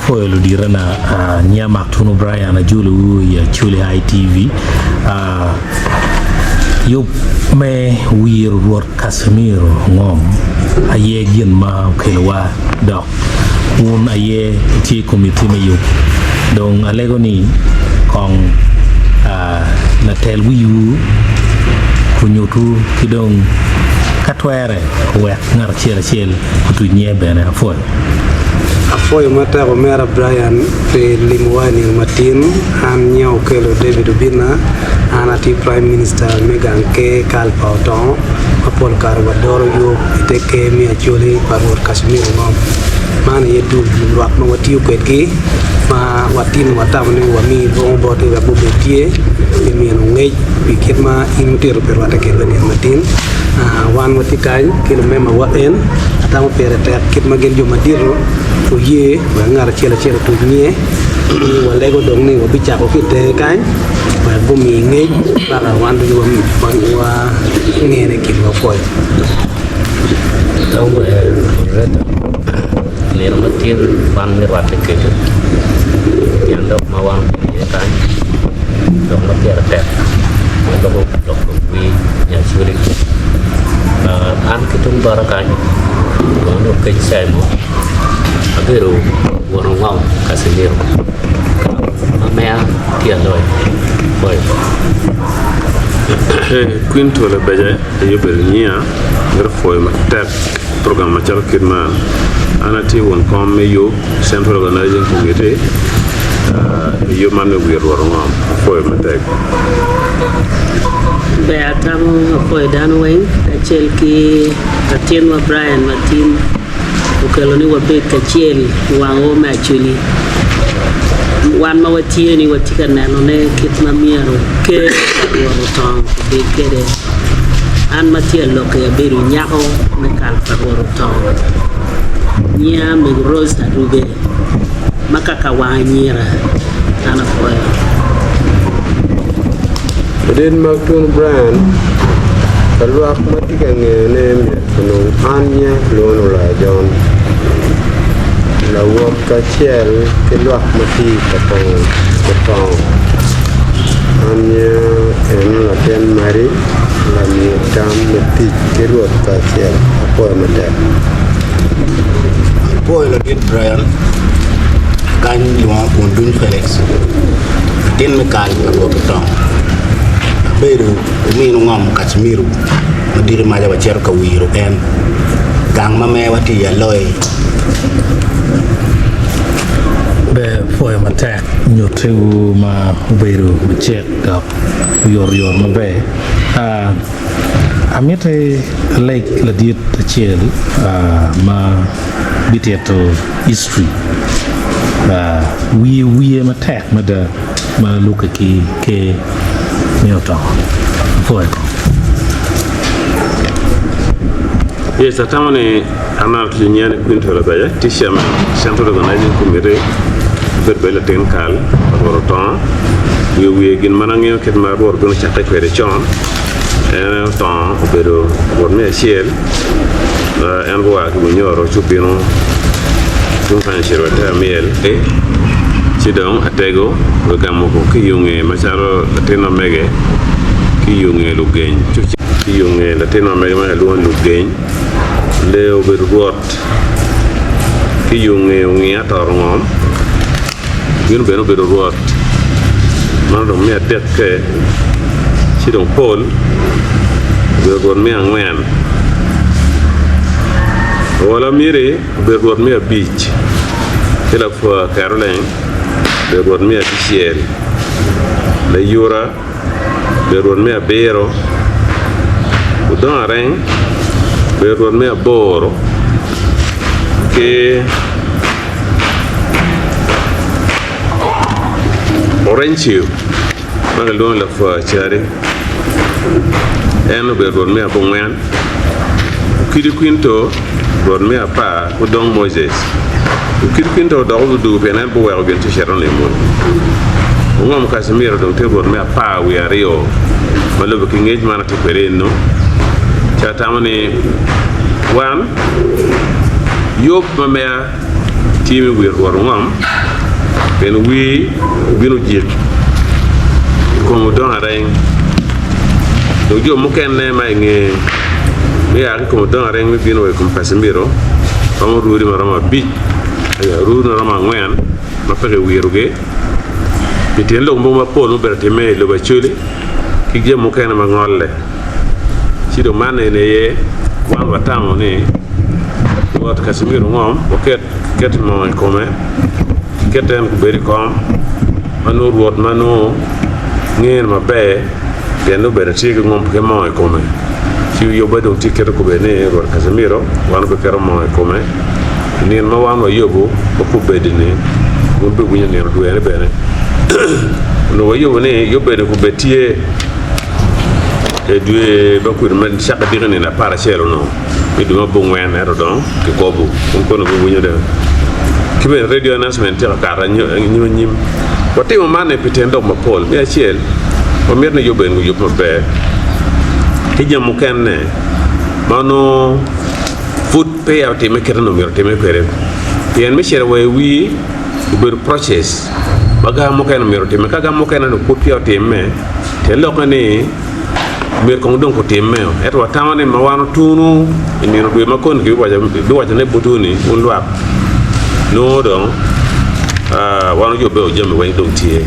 Apwoyo luditana nyinga Mark Tunu Brian ajolowu i Acholi High TV. Yub me wiro Rwot Casimiro Ngom aye gin ma okelowa dok wun aye itye i komitti me yub. Dong alego ni kong latel wiwu onyutwu ki dong ka twere owek ngat acel acel otuc nyinge bene. Apwoyo. Apwoyo matek omera Brian pi limowa i nino matin. An nyinga Okello David Obinna. An atye Prime Minister me gang ker kal pa Otongo ma pol kare wadoro yub i te ker me Acholi pa Rwot Casimiro Ngom. Man aye dul lwak ma watiyo kwedgi ma watimo watamo ni wami lwongo botgi wek gubed tye pi mino ngec pi kit ma in wutito pi rwatte kwedwa i nino matin. Wan watye kany ki lumembawa en atamo pire tek kit ma gin jo madito oye wek ngat acel acel otuc nyinge ci walego dong ni wabicako ki i tenge kany wek gumi ngec paka wan ducu wangene i kinwa pwoyo. Moderator, Nino matin wan me rwatte kwede tyen lok ma wan obedo iye kany lok ma pire tek ma loko lok kom wir nyo acholi an ki tung bota kany lwongo ni Okec Simon abedo won ongom Casimiro ma meya tye aloyo boyo. Queen Twolo Beje aye obedo nyinga mito pwoyo matek program macalo kit man. An atye won kom me yub Central Organizing Committee i yub man me wir Rwot Ongom. Apwoyo matek. Ber atamo apwoyo dano weng kacel ki latinwa Brian matin okelo ni wabed kacel i wang oo me Acholi. Wan ma watye ni watye ka nenone kit ma myero ker pa Rwot Otongo obed kwede. An ma tye aloki abedo nyako me kal pa Rwot Otongo. Nyinga mego Rose Arube ma kaka wang anyira an apwoyo. Ladit mag Tun Brian, ka lwak ma tye ka ngeyone myero onong an nye lwongo ni Olaya John, lawot kacel ki lwak ma tye ka pongo otongo. An nye en latin mari lamiyo tam me tic ki Rwot kacel. Apwoyo matek. Apwoyo ladit Brian kany lwongo kun duny Felix latin me kal pa Rwot Otongo abedo ominu ngom Kacimiru ma diki maca wacito ka wiro en gang ma mewa tye i Aloi. Ber pwoyo matek nyutiwu ma obedo macek dok oyotoyot maber. Amiti aleg ladit acel ma bitito history wiye wiye matek mada ma lubbe ki ker me Otongo. Apwoyo kong. Yes, atamo ni an atuco nyinga ni Queen Twelo Beje, tye chairman Central Organizing Committee, abedo bene latin kal pa Rwot Otongo. Wiye wiye gin ma angeyo kit ma Rwot obino cakke kwede con, en Otongo obedo Rwot me acel, en gua ki Bunyoro ci obino tung kany ocito wa i te Amyel ci dong Atego ogamo ki yo nge macalo latin ma mege ki yo nge Lugeny ki yo nge latin ma mege ma kilwongo ni Lugeny Lee obedo rwot ki yo nge ongiya toto ngom bino bene obedo rwot meno dong me adekke ci dong pol obedo rwot me angwen Owola Miri obedo rwot me abic ki lapwa Keroleng obedo rwot me abicel Layura obedo rwot me abiro Odong Areng obedo rwot me aboro ki Orencio ma kilwongo ni Lapwa Cari en obedo rwot me abongwen, Okidi Kwinto rwot me apar ki Odong Moses. Okidi Kwinto odok odudugo pien en pe oweko gin ci ocito nimo. Ongom Casimiro dong tye rwot me apar wiye aryo ma lubbe ki ngec man atye kwede eno ci atamo ni wan yub ma meya. tye me wiro rwot ongom pien wir obino ojik i kom odong areng dong jo mukene ma i nge me a ki i kom odong areng me bino wa i kom Kacimiro romo rwodi ma romo abic rwodi ma romo angwen ma pe kiwirogi pi tyen lok mogo mapol ma obedo ka timme i lobo Acholi ki jami mukene ma ngolle. Ci dong man eni aye wan watamo ni Rwot Kacimiro ngom waket ket moo i kome kiket en obed i kom ma nongo Rwot ma nongo ngene maber pien nongo bene tye ki ngom ki moo i kome ci yubbe dong tye kite kobedi ni Rwot Kacimiro wan wabiketo moo i kome i nino ma wan wayubo ma kobedi-ni wun wubiwinyo nino dwene bene onongo wayubo ni yubbe-ni kobed tye I dwe ma kwede ma cakke diki nino aparacel onongo me dwe me abongwen ento dong kikobo kun kono giwinyo dong ki bene radio announcement tye ka kato anyim anyim. Watimo man ni pi tyen lok mapol. Me acel, wamito ni yub eni guyub maber ki jami mukene ma onongo pud peya otimme kit ma onongo myero otimme kwede pien me cito wa i wir obedo process ma gang mukene myero otimme ka gang mukene dong pud peya otimme. Tyen lokke ni, myero kong dong kutimmeo. Ento watamo ni ma wan otunu i nino dwe ma koni kibiwacone botwu ni, wun lwak, nongo dong wan wuyubbe jami weng dong tye.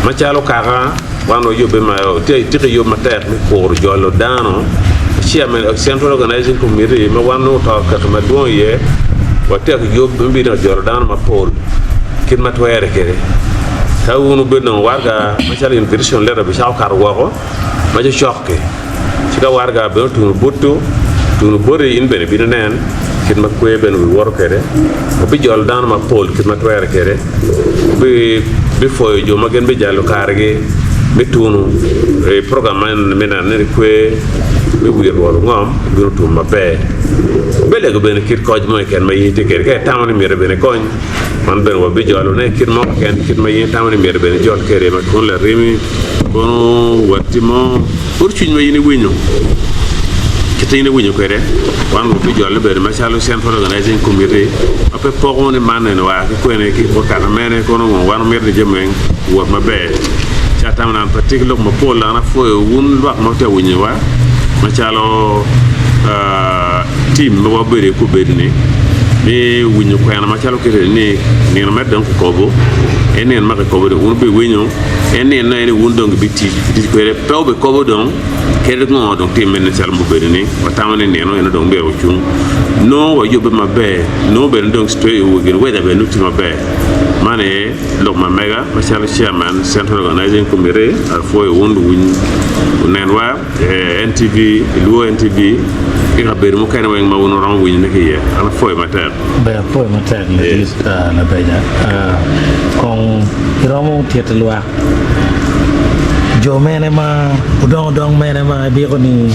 Macalo kaka, wan wayubbe ma tye ka yub matek me kuro jolo dano. Central Organizing Committee ma wan nongo oto kaki madwong iye, watye ka yub me bino ka jolo dano mapol kit ma twere kwede. Ka wun wubedo nongo waraga macalo invitation letter bicako kato woko ma cocok-ki, ci ka waraga bene otuno butu, otuno boti, in bene ibino nen kit ma kwer bene obiwoto kwede. Wabijolo dano mapol kit ma twere kwede. Wabipwoyo jo ma gin bijalo karegi me tuno i program man me neno ni kwer me wir rwot ongom obino tum maber. Wabelego bene kit koc mo keken ma in itye kwede. Ka itamo ni myero bene ikony, Wan bene wabijolone kit mo keken, kit ma in itamo ni myero bene ijol kwede, ma kono laremi, kono watti mo, kono cwiny ma in iwinyo, kit ma in iwinyo kwede. Wan wabijole bene macalo Central Organizing Committee ma pe poko ni man eni oa ki kwene ki bot kaka mene, kono ngo, wan wamito ni jami weng owot maber. Ci atamo ni an pe atye ki lok mapol, an apwoyo wun lwak ma wutye ka winyowa macalo Tim ma wabedo iye kobeddi-ni me winyo kwena macalo kite ni nino mere dong kikobo, en nino ma kikobo dong wun wubiwinyo, en nino eni wun dong gibitic tic kwede, pe wubikobo dong kadi ngo dong timme nen calo mubedo ni watamo ni nino eno dong myero ocung nongo wayubbe maber, nongo bene dong gin weather bene nongo tye maber. Man aye lok ma mega macalo chairman Central Organizing Committee apwoyo wun luwiny onenwa. NTV, i Luo NTV, ki kabedo mukene weng ma wun wuromo winyone ki iye. An apwoyo matek. Ber apwoyo matek ladit Labeja. Kong iromo tito lwak jo mene ma odongo dong mene ma ibiko ni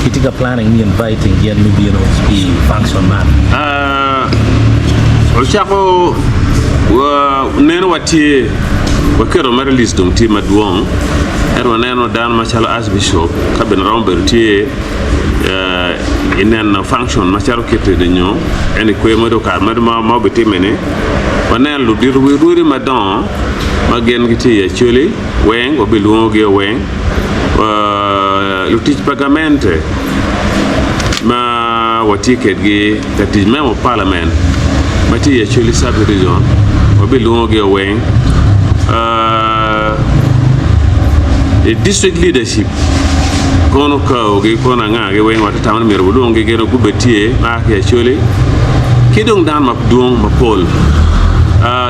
itye ka planning me inviting gin me bino i function man? Ocako neno watye waketo mere list dong tye madwong. Ento waneno dano macalo Archbishop ka bene romo bedo tye i neno function macalo kit eni nyo en i kwer modo kare modo ma obitimme ni waneno ludito wi rwodi madongo ma gin gitye i Acholi weng wabilwongogi weng lutic pa gamente ma watye kedgi ka tic me parliament ma tye i Acholi Sub Region wabilwongogi weng I district leadership kono kaogi kono angagi weng watye tamo ni myero wulwonggi gin gubed tye ma a ki i Acholi ki dong dano madwong mapol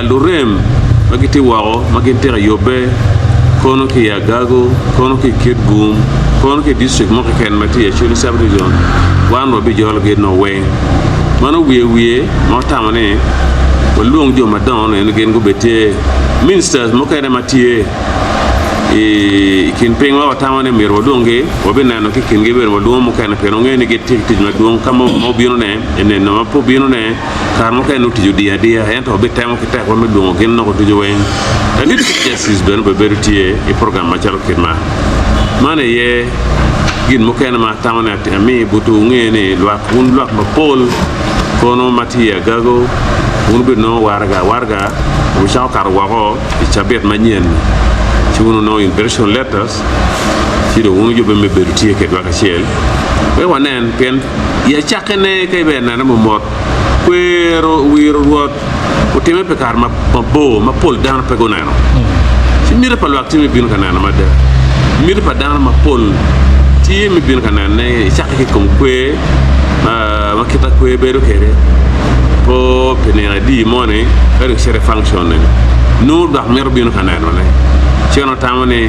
lurem ma gitye woko ma gin tye ka yubbe kono ki i Agago kono ki i Kitgum kono ki i district mo keken ma tye i Acholi sub region wan wabijologi nongo weng mano wiye wiye ma watamo ni walwong jo madongo ni gin gubed tye. Ministers mukene ma tye i kin piny ma watamo ni myero wadwonggi, wabineno ki i kingi bene wadwongo mukene pien wangeyo ni gitye ki tic madwong ka ma obino ne i nino ma pe obino ne kare mukene nongo tic odiyo adiya ento wabitemo ki tekwa me lwongo gin noko ducu weng. Ladit Justice bene obebedo tye i program macalo kit man. Man aye gin mukene ma atamo ni ami botwu wunge ni lwak wun lwak mapol kono ma tye i Agago. Wun wubinongo waraga, waraga wucako kato woko i cabit manyen-ni, ci wun wunongo invitation letters, ci dong wun wuyubbe me bedo tye kedwa kacel wek wanen, pien i acakkine ka ibedo nene mot, kwero wiro Rwot otimme pi kare mabor ma pol dano pe guneno. Ci miti pa lwak tye me bino ka neno mada. Miti pa dano mapol tye me bino ka nenone icakke ki i kom kwer ma kit ma kwer bedo kwede po pi nino adi moni ka dong icito i function ni nongo lwak mito bino ka nenone. Ci en otamo ni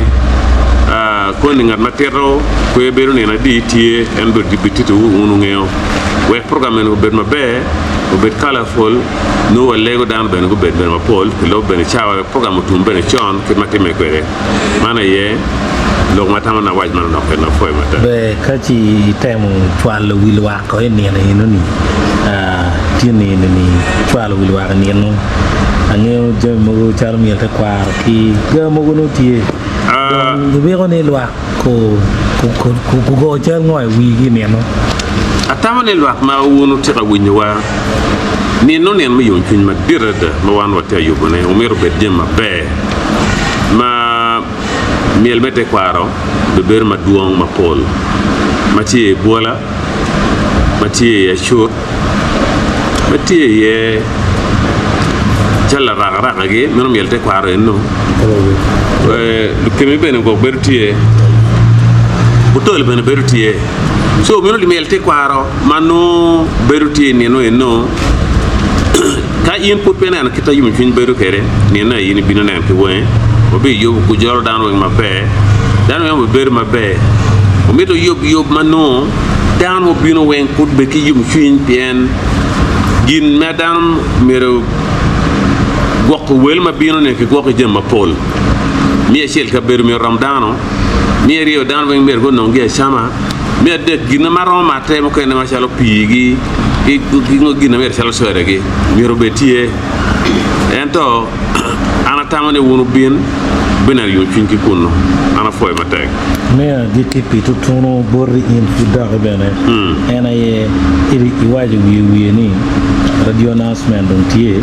koni ngat ma tito kwer bedo nino adi tye en bititowu wun wungeyo wek program eni obed maber. Obed colorful, nongo walego dano bene gubed bene mapol pi lub bene cawa wek program otum bene con kit ma timme kwede. Man aye lok ma atamo ni awac manonok kene apwoyo matek. Ber ka ci itemo cwalo wi lwak ko i nino eno-ni, tye nino ni cwalo wi lwak i nino. Angeyo jami mogo calo myel tekwaro ki ga mogo nongo tye. Dong ibiko ni lwak Gugo cal ngo i wigi i nino? Atamo ni lwak ma wun wutye ka winyowa nino nino me yomcwiny madit adada ma wan watye ka yubone omyero obed jami maber ma myel me tekwaro bibedo madwong mapol ma tye i bwola, ma tye i acut, ma tye iye calo larakarakagi meno myel tekwaro eno lukemi bene gwok bedo tye butol bene bedo tye so meno myel tekwaro ma nongo bedo tye i nino eno ka in pud pe ineno kit ma yomcwiny bedo kwede nino in ibino neno ki wangi wabiyubo gujolo dano weng maber dano weng obibedo maber omito yub yub ma nongo Dano mubino weng pud bed ki yomcwiny pien gin ma dano myero gwoko wel ma bino ni kigwoko ki jami mapol. Me acel kabedo myero orom dano, me aryo dano weng myero gunong gi acama, me adek gin ma romo matte mukene macalo pii-gi ki gin ma myero calo soda-gi myero obed tye. Ento an atamo ni wun wubin wubineno yomcwiny ki kunnu. An apwoyo matek. Me agikki pi tutunu boti in pud doki bene en aye iwaco wiye wiye ni radio announcement dong tye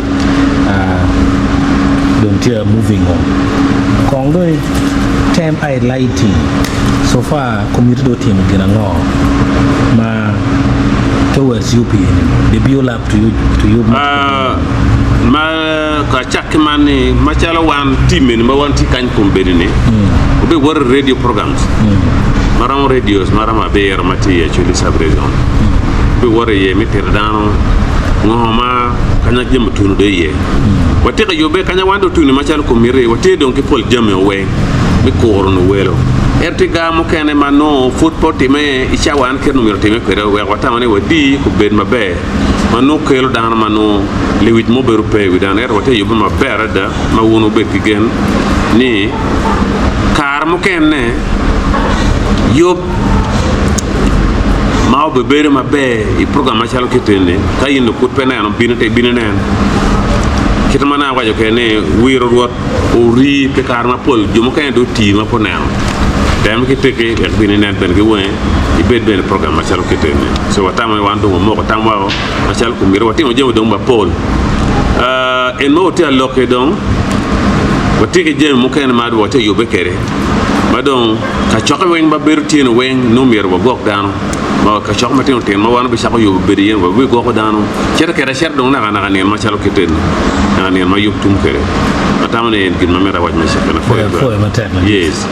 dong tye a moving o kong dong item highlighting so far committee dong otimo gin ango ma towards yub eni the build up to yub ma tye ka bino. Ma Ki man ni, macalo wan tim eni ma wan tye kany kombeddi ni, wabiwoto i radio programs ma romo radios ma romo abiro ma tye i Acholi Sub Region. Wabiwoto iye me tito dano ngo ma kanya jami otuno dong iye. Watye ka yubbe kanya wan dong otuno macalo komiti, watye dong ki pol jami weng me kuro nyo welo. Ento tye gar mukene ma nongo pud pe otime i cawa an kit ma myero otime kwede wek watamo ni wadi kubed maber. ma nongo kelo dano ma nongo lewic mo bedo pe i wi dano. Ento watye ka yubbe maber adada ma wun wubed ki gen ni kare mukene yub ma obibedo maber i program macalo kit eni ka in dong pud pe ineno bino te ibino inen. Kit ma nongo awaco kwede ni wiro Rwot ori pi kare mapol jo mukene dong oti ma pe oneno. Tem ki teki wek ibin inen bene ki wangi. Ibed bene i program macalo kit eni. So watamo ni wan dong wamoko tamwa o macalo komiti watimo jami dong mapol. Uh, en ma watye aloki dong watye ki jami mukene ma watye yubbe kwede ma dong kacokke weng ma bedo tye ni weng nongo myero wagwok dano ma kacokke matino tino ma wan wabicako yubo bedo iye wabigwoko dano cito kwede acita dong naka naka nino macalo kit eni naka nino ma yub tum kwede atamo ni en gin ma myero awac me cakene Apwoyo matek. Yes.